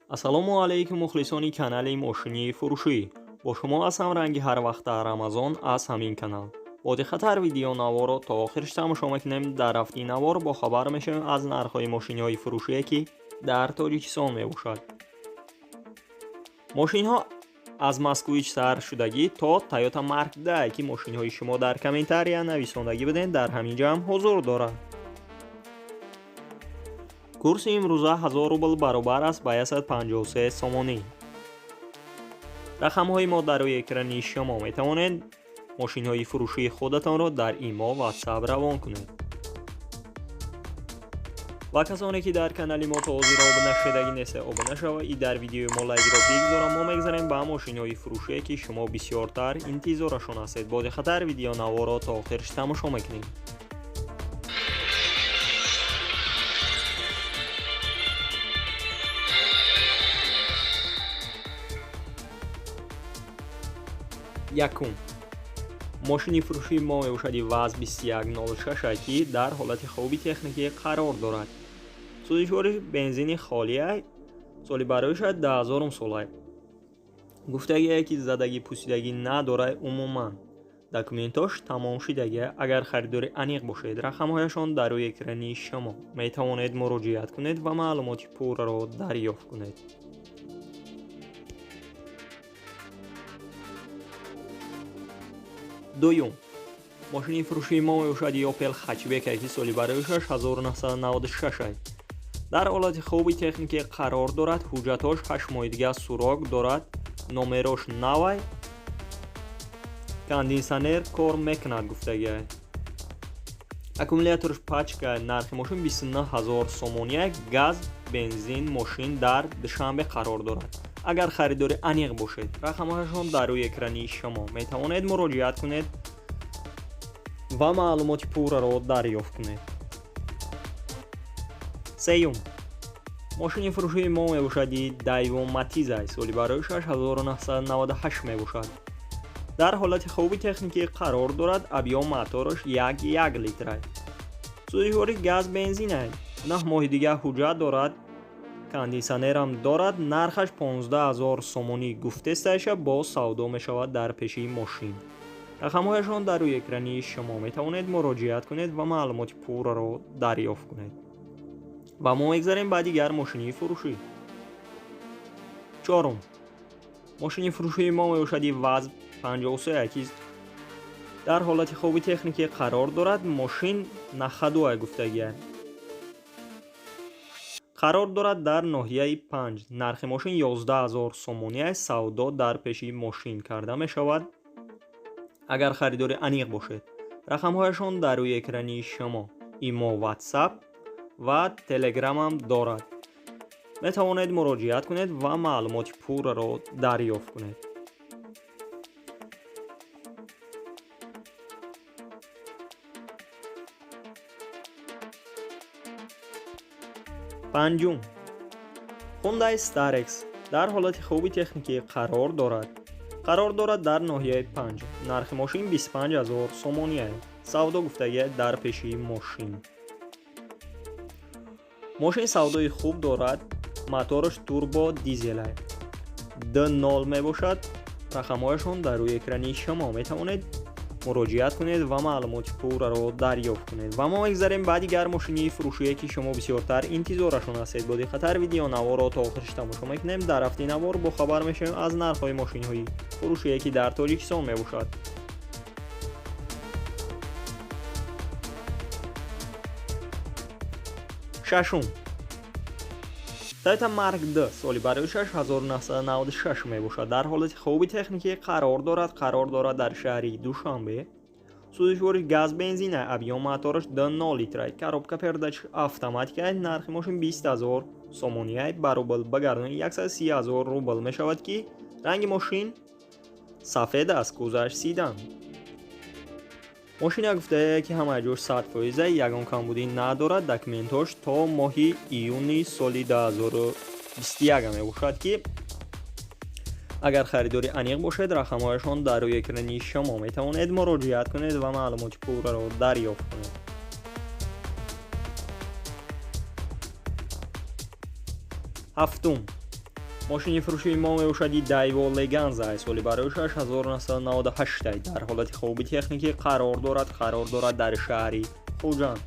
Ассалому алайкум, мухлисони канали мошинии фурӯшӣ. Бо шумо ҳастам ранги ҳар вақта Рамазон аз ҳамин канал. Бо диққаттар видеонаворро то охирш тамошо мекунем. Дар рафти навор бохабар мешавем аз нархҳои мошиниҳои фурӯшие, ки дар Тоҷикистон мебошад. Мошинҳо аз Москвич сар шудагӣ то Тойота Марк 10, ки мошинҳои шумо дар комментария нависондагӣ будем, дар ҳамин ҷо ҳам ҳузур дорад. Курси имрӯза 1000 рубл баробар аст ба 153 сомонӣ. Рақамҳои мо дар рӯи экрани шумо, метавонед мошинҳои фурӯшии худатонро дар имо, Ватсап равон кунед. Ва касоне, ки дар канали мо то ҳозир обуна шудагӣ неста, обуна шава и дар видеои мо лайкро бигзора. Мо мегзарем ба мошинҳои фурӯшие, ки шумо бисёртар интизорашон ҳастед. Бо диққаттар видеонаворро то охирш тамошо мекунем. Якум мошини фурӯшии мо мебошади ВАЗ 2106, ки дар ҳолати хуби техникӣ қарор дорад. Сӯзишвориш бензини холия, соли бароишад 2000 солай. Гуфтагие, ки задагӣ пусидагӣ надорад, умуман документош тамом шудагия. Агар харидори аниқ бошед, рақамҳояшон дар рӯи экрани шумо, метавонед муроҷиат кунед ва маълумоти пурраро дарёфт кунед. Дуюм мошини фурӯшии мо мебошад Опел Хатчбек, ки соли бароишаш 1996, дар ҳолати хуби техникӣ қарор дорад. Ҳуҷҷатҳош 8 моҳи дига срок дорад, номерош навай, кондитсионер кор мекунад гуфтагиай, аккумуляторш пачка. Нархи мошин 29 ҳазор сомония, газ, бензин. Мошин дар Душанбе қарор дорад. Агар харидори аниқ бошед, рақамҳояшон дар рӯи экрани шумо, метавонед муроҷиат кунед ва маълумоти пурраро дарёфт кунед. Сеюм мошини фурӯшии мо мебошади Дайво Матиза, соли бароишаш 1998 мебошад, дар ҳолати хуби техникӣ қарор дорад. Объём мотораш 1,1 литра, сӯзишвори газ, бензина, 9 моҳи дига ҳуҷҷат дорад, кондитсионерам дорад. Нархаш 15 ҳазор сомонӣ гуфтесташа, боз савдо мешавад дар пеши мошин. Рақамҳояшон дар рӯи экрани шумо, метавонед муроҷиат кунед ва маълумоти пурраро дарёфт кунед. Ва мо мегзарем ба дигар мошини фурӯшӣ. Чорум мошини фурӯшии мо мебошади ВАЗ 53, ки дар ҳолати хуби техникӣ қарор дорад. Мошин на ходу гуфтагия, қарор дорад дар ноҳияи Панҷ. Нархи мошин 11 ҳазор сомонӣ аст, савдо дар пеши мошин карда мешавад. Агар харидори аниқ бошед, рақамҳояшон дар рӯи экрани шумо, имо, Ватсап ва Телеграмам дорад, метавонед муроҷиат кунед ва маълумоти пурраро дарёфт кунед. Панҷум Hyundai Starex дар ҳолати хуби техникӣ қарор дорад, қарор дорад дар ноҳияи Панҷ. Нархи мошин 25 ҳазор сомонӣ аст, савдо гуфтагия дар пеши мошин. Мошин савдои хуб дорад, мотораш турбо дизел 2.0 мебошад. Рақамҳояшон дар рӯи экрани шумо, метавонед муроҷиат кунед ва маълумоти пурраро дарёфт кунед. Ва мо мегзарем ба дигар мошинии фурӯшие, ки шумо бисёртар интизорашон ҳастед. Бо диққаттар видеонаворро то охирш тамошо мекунем. Дар рафти навор бохабар мешавем аз нархҳои мошинҳои фурӯшие, ки дар Тоҷикистон мебошад. Шашум Toyota Mark 2, соли бароишаш 1996 мебошад, дар ҳолати хуби техникӣ қарор дорад, қарор дорад дар шаҳри Душанбе. Сӯзишвори газ, бензина, объём мотораш 2.0 литра, коробка передач автоматика. Нархи мошин 20 ҳазор сомонӣ, ба рубл багардони 130 ҳазор рубл мешавад, ки ранги мошин сафед аст, кузаш седан. Мошина гуфтае, ки ҳамаи ҷош 100%, ягон камбудӣ надорад. Документҳош то моҳи июни соли 2021 мебошад, ки агар харидори аниқ бошед, рақамҳояшон дар рӯи экрани шумо, метавонед муроҷиат кунед ва маълумоти пурраро дарёфт кунед. Ҳафтум Мошини фурӯшии мо мебошад Daewoo Leganza, соли барои 1998, дар ҳолати хуби техникӣ қарор дорад дар шаҳри Хуҷанд.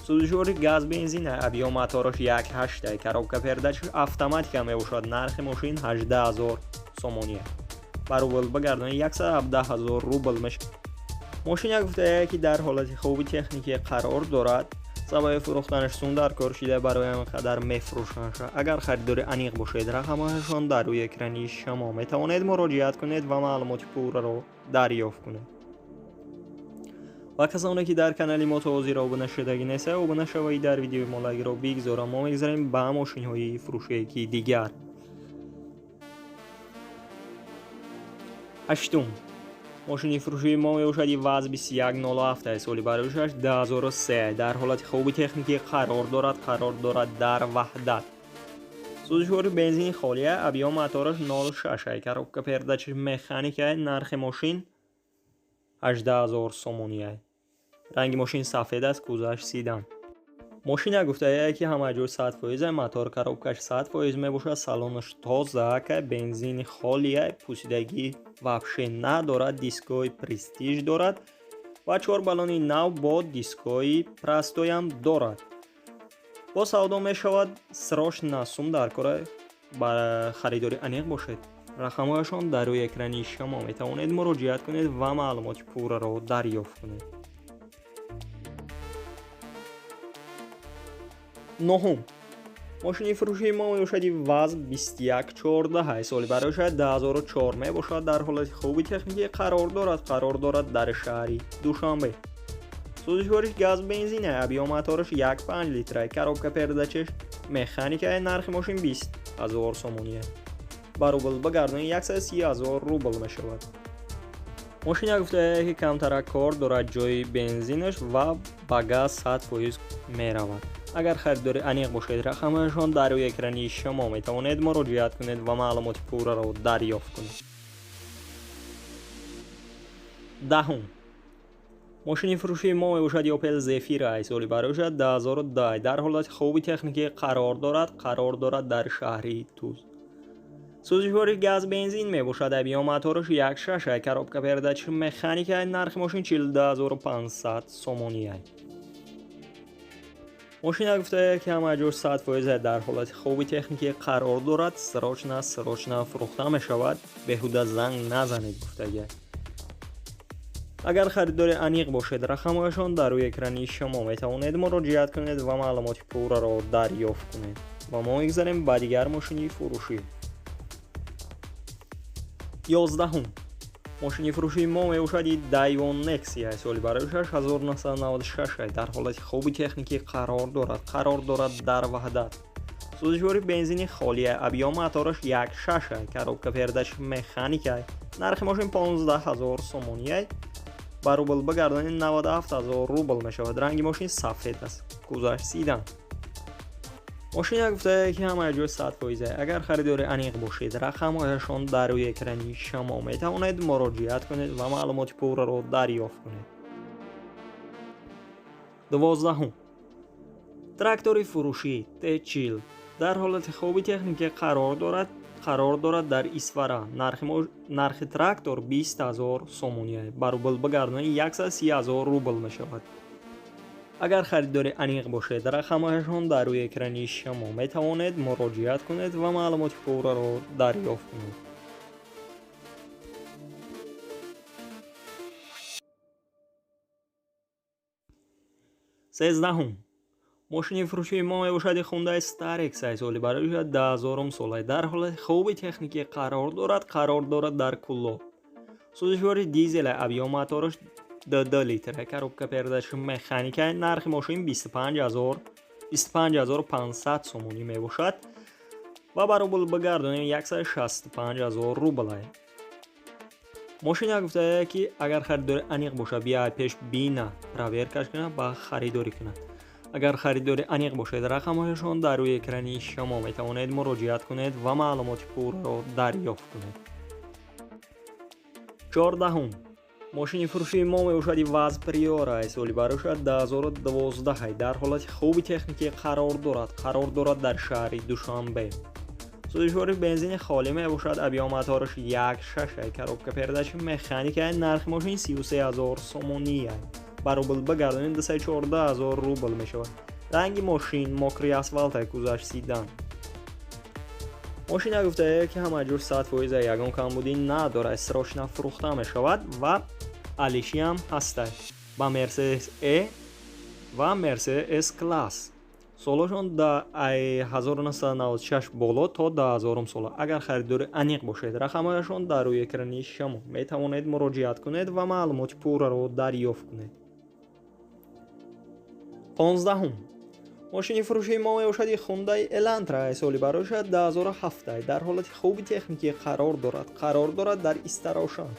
Сӯзишвори газ бензин, объём мотораш 1.8, коробка передач автоматика мебошад. Нархи мошин 18 000 сомонӣ. Ба рубл багардонӣ 117 000 рубл мешавад. Мошин гуфтае ки дар ҳолати хуби техникӣ қарор дорад. Сабаби фурӯхтанаш сум дар кор шида, барои ҳамин қадар мефурӯшанд. Агар харидори аниқ бошед, рақамҳояшон дар рӯи экрани шумо, метавонед муроҷиат кунед ва маълумоти пурраро дарёфт кунед. Ва касоне ки дар канали мо то ҳозир обуна шудагӣ нестед, обуна шавед, дар видеои мо лайкро бигзорам. Мо мегзарем ба мошинҳои фурӯшие ки дигар. Ҳаштум мошини фурӯшии мо мебошад ВАЗ 2107, соли барои 2003, дар ҳолати хуби техникӣ қарор дорад дар Ваҳдат. Сӯзишвори бензини холия, объём мотораш 0.6, коробка передач механика, нархи мошин 18 000 сомонӣ. Ранги мошин сафед аст, кузоваш седан. Мошина гуфтае ки ҳама ҷой 100%, мотор, коробкаш 100% мебошад, салонаш тоза, бензини холия, пусидагӣ вообще надорад, дискҳои престиж дорад ва чор баллони нав бо дискҳои простоям дорад. Бо савдо мешавад, срочно сум дар кора, ба харидори аниқ бошед. Рақамҳояшон дар рӯи экрани шумо, метавонед муроҷиат кунед ва маълумоти пурраро дарёфт кунед. Нуҳум мошини фурӯшии мо мебошад ВАЗ 2114, соли барои 2004 мебошад, дар ҳолати хуби техникӣ қарор дорад дар шаҳри Душанбе. Сӯзишвориш газ бензин, объём мотораш 1.5 литра, коробка передачаш механика, нархи мошин 20 000 сомонӣ. Ба рубл багардонӣ 130 000 рубл мешавад. Мошина гуфтае ки камтарак кор дорад ҷои бензинаш ва ба газ 100% меравад. Агар харидори аниқ бошед, рақамҳояшон дар рӯи экрани шумо, метавонед муроҷиат кунед ва маълумоти пурраро дарёфт кунед. Даҳум мошини фурӯшии мо мебошад Opel Zafira, соли барои 2010, дар ҳолати хуби техникӣ қарор дорад дар шаҳри Туз. Сӯзишвори газ бензин мебошад, объём мотораш 1.6, коробка передач механика, нархи мошин 42 500 сомонӣ. Мошина гуфтае ки ҳама ҷош 100% дар ҳолати хуби техникӣ қарор дорад, срочно фурӯхта мешавад, беҳуда занг назанед гуфтага. Агар харидори аниқ бошед, рақамҳояшон дар рӯи экрани шумо, метавонед муроҷиат кунед ва маълумоти пурраро дарёфт кунед. Ва мо мегзарем ба дигар мошини фурӯшӣ. 11-ум мошини фурӯшии мо мебошад Daewoo Nexia, соли барои 1996, дар ҳолати хуби техникӣ қарор дорад дар Ваҳдат. Сӯзишвори бензини холия, объём мотораш 1.6, коробка передач механика, нархи мошин 15 000 сомонӣ. Ба рубл багардонӣ 97 000 рубл мешавад. Ранги мошин сафед аст, кузоваш седан. Мошина гуфтае ки ҳама ҷой 100%. Агар харидори аниқ бошед, рақамҳояшон дар рӯи экрани шумо, метавонед муроҷиат кунед ва маълумоти пурраро дарёфт кунед. 12-ум трактори фурӯшӣ Т40 дар ҳолати хуби техникӣ қарор дорад дар Исфара. Нархи трактор 20 000 сомонӣ. Ба рубл багардонӣ 130 000 рубл мешавад. Агар харидори аниқ бошед, рақамҳояшон дар рӯи экрани шумо, метавонед муроҷиат кунед ва маълумоти пурраро дарёфт кунед. 13-ум мошини фурӯшии мо мебошад Hyundai Starex, соли барои 2000 сола, дар ҳолати хуби техникӣ қарор дорад дар Куллоб. Сӯзишвори дизел, объём мотораш 2 литр, коробка передач механика, нархи мошин 25 500 сомонӣ мебошад ва ба рубл багардонем 165 000 рубл. Мошина гуфтае ки агар харидори аниқ бошад, биёяд пеш бина, проверкаш кунад ва харидорӣ кунад. Агар харидори аниқ бошед, рақамҳояшон дар рӯи экрани шумо, метавонед муроҷиат кунед ва маълумоти пурраро дарёфт кунед. 14-ум мошини фурӯшии мо мебошад ВАЗ Приора, соли барои 2012, дар ҳолати хуби техникӣ қарор дорад дар шаҳри Душанбе. Сӯзишвори бензини холӣ мебошад, объём мотораш 1.6, коробка передач механика, нархи мошин 33 000 сомонӣ. Ба рубл багардонем 214 000 рубл мешавад. Ранги мошин мокри асфалт, кузаш седан. Мошина гуфтае ки ҳама ҷур 100% ягон камбудӣ надорад, срочно фурӯхта мешавад ва алишиам ҳастад. Ба Mercedes E ва Mercedes S класс. Солошон да 1996 боло то 2000 сола. Агар харидори аниқ бошед, рақамҳояшон дар рӯи экрани шумо, метавонед муроҷиат кунед ва маълумоти пурраро дарёфт кунед. 15-ум мошини фурӯшии мо мебошад Hyundai Elantra, соли барояшад 2007, дар ҳолати хуби техникӣ қарор дорад. Қарор дорад дар Истарошан.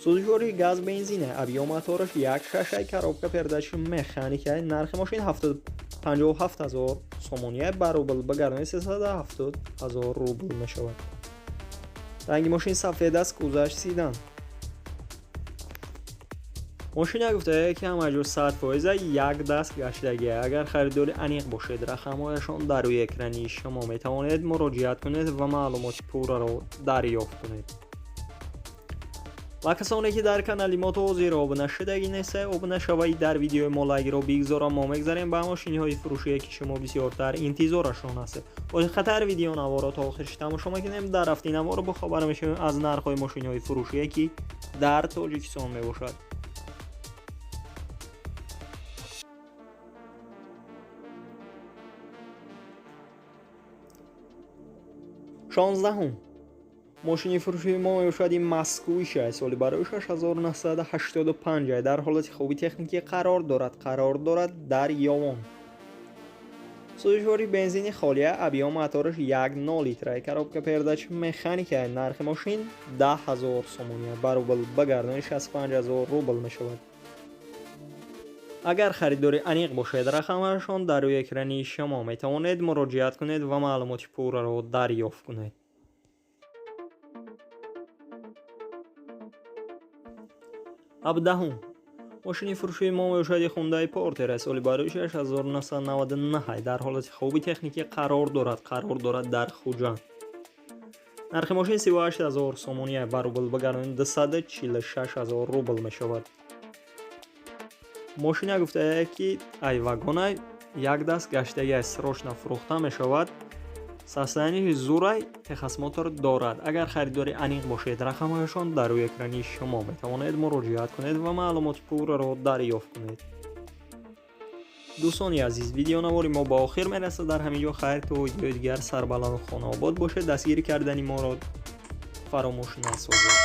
Сӯзишвори газ бензина, объём мотораш 1.6, коробка передач механика, нархи мошин 57 000 сомонӣ, ба рубл багардонед 370 000 рубл мешавад. Ранги мошин сафед аст, кузаш седан. Мошина гуфтае ки ҳама ҷур 100% як даст гаштагӣ. Агар харидори аниқ бошед, рақамҳояшон дар рӯи экрани шумо, метавонед муроҷиат кунед ва маълумоти пурраро дарёфт кунед. Ва касоне ки дар канали мо то ҳозир обуна шудагӣ нестед, обуна шавед, дар видеои мо лайкро бигзорам. Мо мегзарем ба мошиниҳои фурӯшие ки шумо бисёртар интизорашон ҳастед. Бо диққаттар видеонаворо то охирш тамошо мекунем. Дар рафти наворо бохабар мешавем аз нархҳои мошиниҳои фурӯшие ки дар Тоҷикистон мебошад. 16-ум мошини фурӯшии мо мебошад ин Москвич, соли барои 6985, дар ҳолати хуби техникӣ қарор дорад. Қарор дорад дар Ёвон. Сӯзишвори бензини холия, объём мотораш 1.0 литра, коробка передач механика, нархи мошин 10 000 сомонӣ, ба рубл багардонед 65 000 рубл мешавад. Агар харидори аниқ бошед, рақамҳояшон дар рӯи экрани шумо, метавонед муроҷиат кунед ва маълумоти пурраро дарёфт кунед. 17-ум мошини фурӯшии мо мебошад Hyundai Porter, соли барои 6999, дар ҳолати хуби техникӣ қарор дорад. Қарор дорад дар Хуҷанд. Нархи мошин 38 000 сомонӣ, ба рубл багардонед 246 000 рубл мешавад. Мошина гуфтае ки ай вагонай як даст гаштагӣ, срочно фурӯхта мешавад. Состояние зурай, техосмотр дорад. Агар харидори аниқ бошед, рақамҳояшон дар рӯи экрани шумо, метавонед муроҷиат кунед ва маълумоти пурраро дарёфт кунед. Дӯстони азиз, видеонавори мо ба охир мерасад. Дар ҳамин ҷо хайр, то видеои дигар сарбаланду хонаобод бошед. Дастгирӣ кардани моро фаромӯш насозед.